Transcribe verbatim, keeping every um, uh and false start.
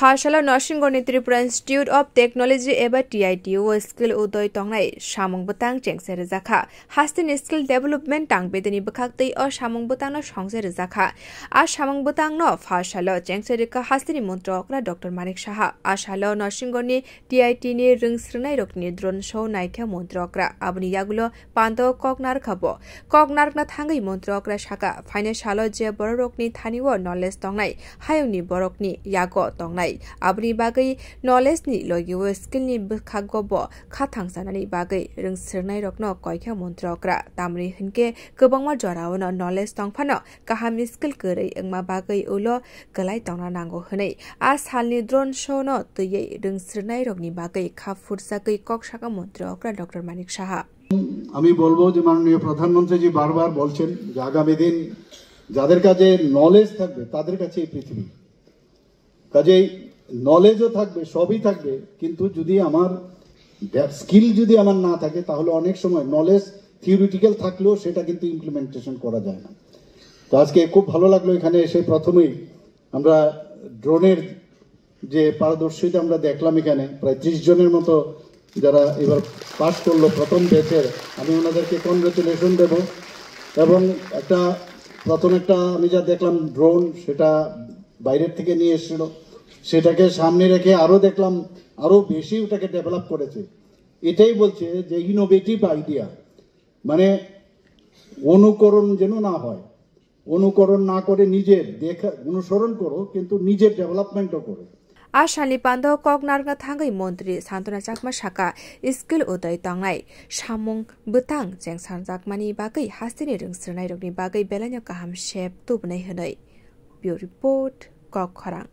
Pha salo Norsingorni Tripura Institute of Technology eba T I T o skill udoi tongnai samung bwtang chengse rwjakha. Hasteni skill development tang bedeni bwkhak tei o samung bwtangno songse rwjakha. A samung bwtangno pha salo chengse rwkha hasteni montri okra Doctor Manik Saha. A salo Norsingorni T I T ni rwng swrwngnairokni drone show naikha montri okra. Aboni yagulo pando kok narwkha bo. Kok narwkna thangwi montri okra saka, phainai salo je bororokni thanio knowledge tongnai, hayungni borokni yago tongnai. Aboni bagwi knowledge ni logio skill ni bwkhago bo kha thangsanani bagwi rwng swrwngnairokno koikha montri okra. Tamni hinkhe kwbangma joraono knowledge tongphano kaham skill kwrwi wngma bagwi ulo kwlai tongna nango hwnwi a salni drone show no twiwi rwng swrwngnairokni bagwi kha phurjagwi kok saka montri okra Doctor Manik Saha. আমি বলবো যে মাননীয় প্রধানমন্ত্রীজি বারবার বলছেন যে আগামী দিন যাদের কাছে নলেজ থাকবে তাদের কাছে এই পৃথিবী। কাজেই নলেজও থাকবে, সবই থাকবে, কিন্তু যদি আমার স্কিল যদি আমার না থাকে, তাহলে অনেক সময় নলেজ থিওরিটিক্যাল থাকলেও সেটা কিন্তু ইমপ্লিমেন্টেশন করা যায় না। তো আজকে খুব ভালো লাগলো এখানে এসে। প্রথমেই আমরা ড্রোনের যে পারদর্শিতা আমরা দেখলাম এখানে, প্রায় ত্রিশ জনের মতো যারা এবার পাস করলো প্রথম ব্যাচের, আমি ওনাদেরকে কনগ্রেচুলেশন দেব। এবং একটা, প্রথম একটা আমি যা দেখলাম, ড্রোন, সেটা বাইরের থেকে নিয়ে এসেছিল, সেটাকে সামনে রেখে আরও দেখলাম আরও বেশি ওটাকে ডেভেলপ করেছে। এটাই বলছে যে ইনোভেটিভ আইডিয়া, মানে অনুকরণ যেন না হয়, অনুকরণ না করে নিজের দেখা, অনুসরণ করো, কিন্তু নিজের ডেভেলপমেন্টও করো। A salni pando kok narwkna thangwi montri Santona Chakma saka, skill udoi tongnai samung bwtang chengsanjakmani bagwi hasteni rwng swrwngnairokni bagwi belaino kaham sep tubunai hwnwi. Bureau Report, Kok Khorang.